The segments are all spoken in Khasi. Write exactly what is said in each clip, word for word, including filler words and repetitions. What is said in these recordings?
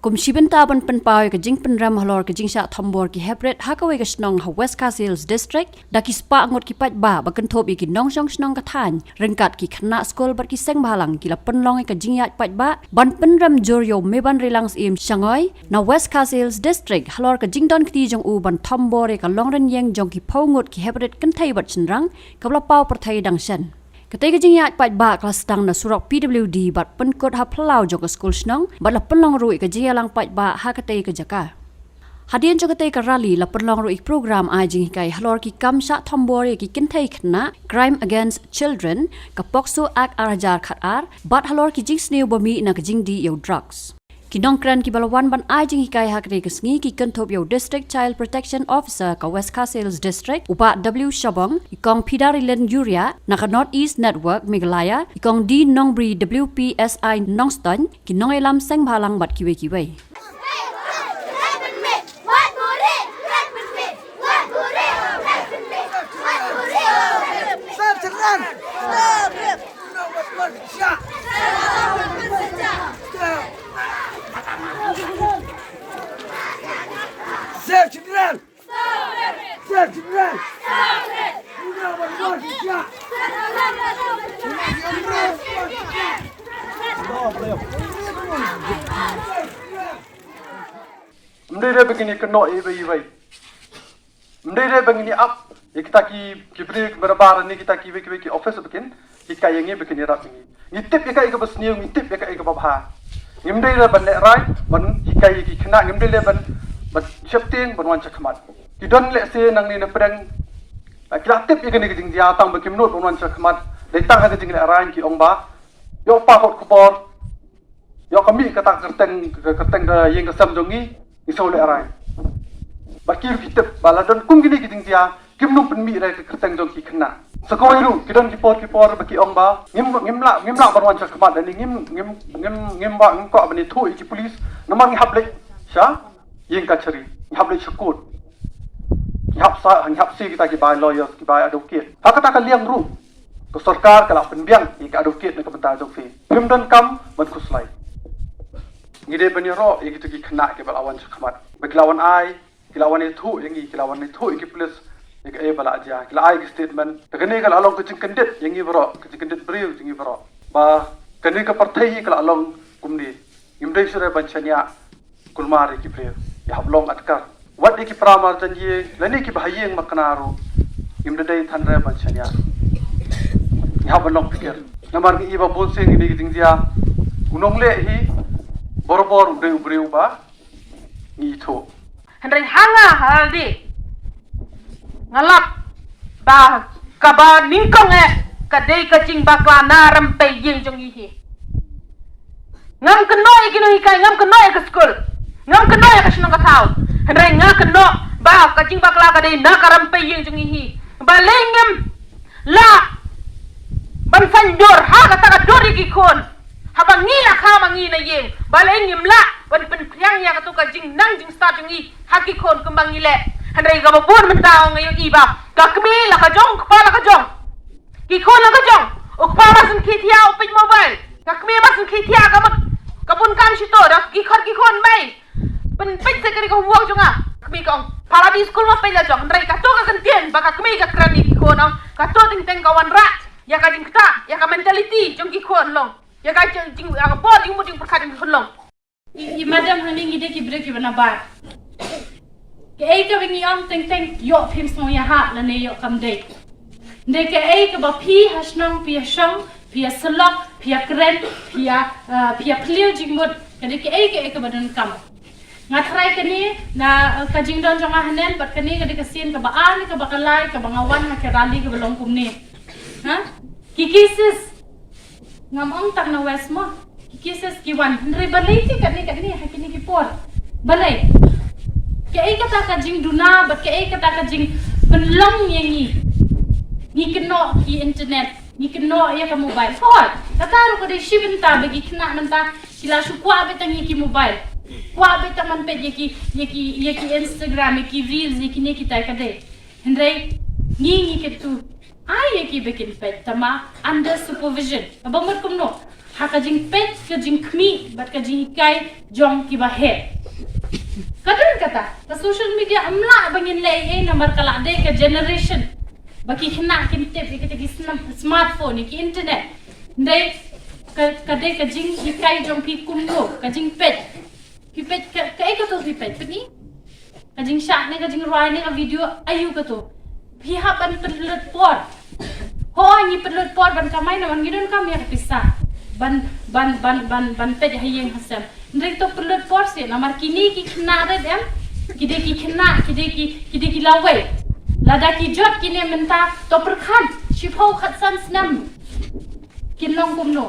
Kum shi bynta ban pynpaw ïa ka jingpynrem halor ka jingshah thombor ki heprit ha kawei ka shnong ha West Khasi Hills District, da ki spah ngut ki paidbah ba kynthup ïa ki nongshong shnong ka thaiñ, ryngkat ki khynnah skul bad ki seng bhalang ki la pynlong ïa ka jingïaid paidbah ban pynrem jur ïa u Mebanrilang Syiem Shangoi na West Khasi Hills District halor ka jingdon kti jong u ban thombor ïa ka longrynieng jong ki phew ngut ki heprit kynthei bad shynrang kaba la paw pyrthei dang shen. Katei ka jingïaid paidbah ka la sdang na surok P W D bad pynkut ha phyllaw jong ka skul shnong bad la pynlong ruh ïa ka jingïalang paidbah ha katei ka jaka. Hadien jong katei ka rally la pynlong ruh ïa ki program ai jinghikai halor ki kam shah thombor ïa ki kynthei khynnah, Crime Against Children, ka POCSO Act ar hajar khatar, bad halor ki jingsniew ba mih na ka jingdih ïa u drugs. Ki nongkren kiba la wan ban ai jinghikai ha katei ka sngi ki kynthup ïa u District Child Protection Officer ka West Khasi Hills District, u Bah W Shabong, i Kong Phidarilin Uriah na ka North East Network Meghalaya, i Kong D Nongbri W P S I Nongstoiñ, ki nongïalam seng bhalang bad kiwei kiwei. Save children! Save children! Ym dei re ba ngin ïa kynnoh ïa iwei ïa iwei. Ym dei re ba ngin ïa ap ïa kita ki, ki briew kiba bar ne kita kiwei kiwei ki office ba kin hikai ïa ngi ba kin ïarap ïa ngi. Ngi tip ïa kaei kaba sniew, ngi tip ïa kaei kaba bha. Ngim dei re ban lehraiñ ban hikai ïa ki khynnah, ngim dei re ban, ban sheptieng ban wan sha khmat. Ki don lehse nangne na pdeng, ah, ki la tip ïa kane ka jingjia tang ba kim nud ban wan sha khmat. Dei tang ha ka jinglehraiñ ki ong ba ïoh pa khot khubor, ïoh ka mih kata ka kyrteng, ka kyrteng ka ïing ka sem jong ngi, ngi shu lehraiñ. Bad ki ruh ki tip ba la don kum kine ki jingjia kim nym pynmih re ka kyrteng jong ki khynnah. Sa kawei ruh ki don ki por ki por ba ki ong ba ngim, ngim lah, ngim lah ban wan sha khmat lane ngim, ngim, ngim, ngim ba, ngim kwah ban ïathuh ïa ki police namar ngi hap leit sha ïing kachari, ngi hap leit sha court. Ngi hap sa, ngi hap sie kita ki bai lawyers, ki bai advocate. Ha kata ka liang ruh ka sorkar ka la pynbiang ïa ka advocate na ka bynta jong phi. Phim donkam ban khuslai. Ngi dei ban ïaroh ïa kita ki khynnah kiba la wan sha khmat ba ki la wan ai, ki la wan ïathuh ïa ngi, ki la wan ïathuh ïa ki police ïa kaei ba la jia, ki la ai ki statement. Te kane ka la long ka jingkyndit ïa ngi baroh, ka jingkyndit briew ïa ngi baroh. Ba kane ka pyrthei ka la long kumne. Ngim dei shuh re ban shaniah kulmar ïa ki briew, ïa hap long atkar. Wat ïa ki para marjan ïing lane kiba ha ïing makna ruh, ngim da dei than re ban shaniah. Ngi hap ban long phikir namar ngi i ba bun sien kine ki jingjia. U nongleh hi barabor u dei u briew ba ngi ithuh. Hynrei ha nga ha lade nga lap ba kaba nyngkong eh ka dei ka jingbakla na rympei ïing jong ngi hi. Ngam kynnoh ïa ki nonghikai, ngam kynnoh ïa ka skul, ngam kynnoh ïa ka shnong ka thaw. Hynrei nga kynnoh ba ka jingbakla ka dei na ka rympei ïing jong ngi hi. Balei ngim lah ban saiñdur ha kata ka dur ïa ki khun? Haba ngi la kha ma ngi na ïing, balei ngim lah ban pynphriang ïa katu ka jingnang jingstad jong ngi ha ki khun kumba ngi leh? Hynrei kaba bun mynta nga ïohi ba ka kmie la ka jong, u kpa la ka jong. Ki khun la ka jong. U kpa ba sngewthiah u peit mobile. Ka kmie ba sngewthiah ka mut ka bun kam shito da ki khot ki khun mei. Pynpeit sa kane ka homework jong nga. Kmie ka ong, pha la dih skul ma peit la jong. Hynrei kato ka kyntien ba ka kmie ka kren ïa ki khun, ong, kato teng teng ka wanrah ïa ka jingktah, ïa ka mentality jong ki khun long. Ïa ka jing, jing, ïa ka bor jingmut jingpyrkhat jong ki khun long. I, i madam, hangne ngi dei ki briew kiba nabar. Kaei kaba ngi ong teng teng ïoh phim sngewïahap lane ïoh kam dei. Dei kaei kaba phi ha shnong phi ïa shong, phi ïa syllok, phi ïa kren, phi ïa, eh, phi ïa phylliew jingmut. Ka dei kaei kaei kaba donkam. Nga tharai kane na, eh, ka jingdon jong nga hangne bad kane ka dei ka sien kaba ar ne kaba ka lai kaba nga wan ha ka rally kaba long kumne. Ha? Ki cases. Ngam ong tang na West mo. Ki cases ki wan. Hynrei balei te katne katne ha kine ki por? Balei? Kaei kata ka jingduna bad kaei kata ka jingpynlong ïa ngi? Ngi kynnoh ki internet, ngi kynnoh ïa ka mobile. Hooid, kata ruh ka dei shi bynta ba ki khynnah mynta ki la shu kwah beit tang ïa ki mobile. Kwah beit tang ban peit ïa ki, ïa ki, ïa ki Instagram, ïa ki reels, ïa kine kita ka dei. Hynrei ngi, ngi kyntu ai ïa ki ba kin peit tangba under supervision. Kaba mut kumno? ha ka jingpeit, ka jingkhmih bad ka jinghikai jong kiba heh. Ka don kata, ka social media ym lah ba ngin leh ei ei namar ka la dei ka generation ba ki khynnah kin tip ïa kita ki smartphone, ïa ki internet. Dei ka, ka dei ka jinghikai jong phi kumno, ka jingpeit. Phi peit ka, kaei kato phi peit, peit ne? Ka jingshah ne ka jingrwai ne ka video, aïu kato? Phi hap ban pynlut por. Ho, ngi pynlut por ban kamai namar ngi donkam ïa ka pisa ban, ban, ban, ban, ban peit ha ïing ha sem. Hynrei to pynlut por seh namar kine ki khynnah rit em, ki dei ki khynnah, ki dei ki, ki dei ki lawei. Lada ki jot kine mynta, to pyrkhat, shiphew khatsan snem kin long kumno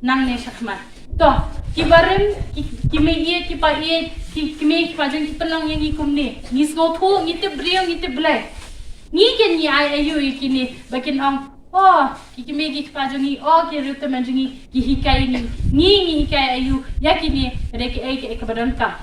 nangne shakhmat. To, ki barim, ki, ki mei ïeit, ki pa ïeit, ki, ki mei ki pa jong ki pynlong ïa ngi kumne. Ngi sngewthuh, ngi tip briew, ngi tip Blei. Ngi kin ngi ai aïu ïa kine ba kin ong, oh, ki, ki mei ki pa jong ngi, oh, ki riewtymmen jong ngi ki hikai ngi. Ngi, ngi hikai aïu ïa kine, ka dei kaei kaei kaba donkam.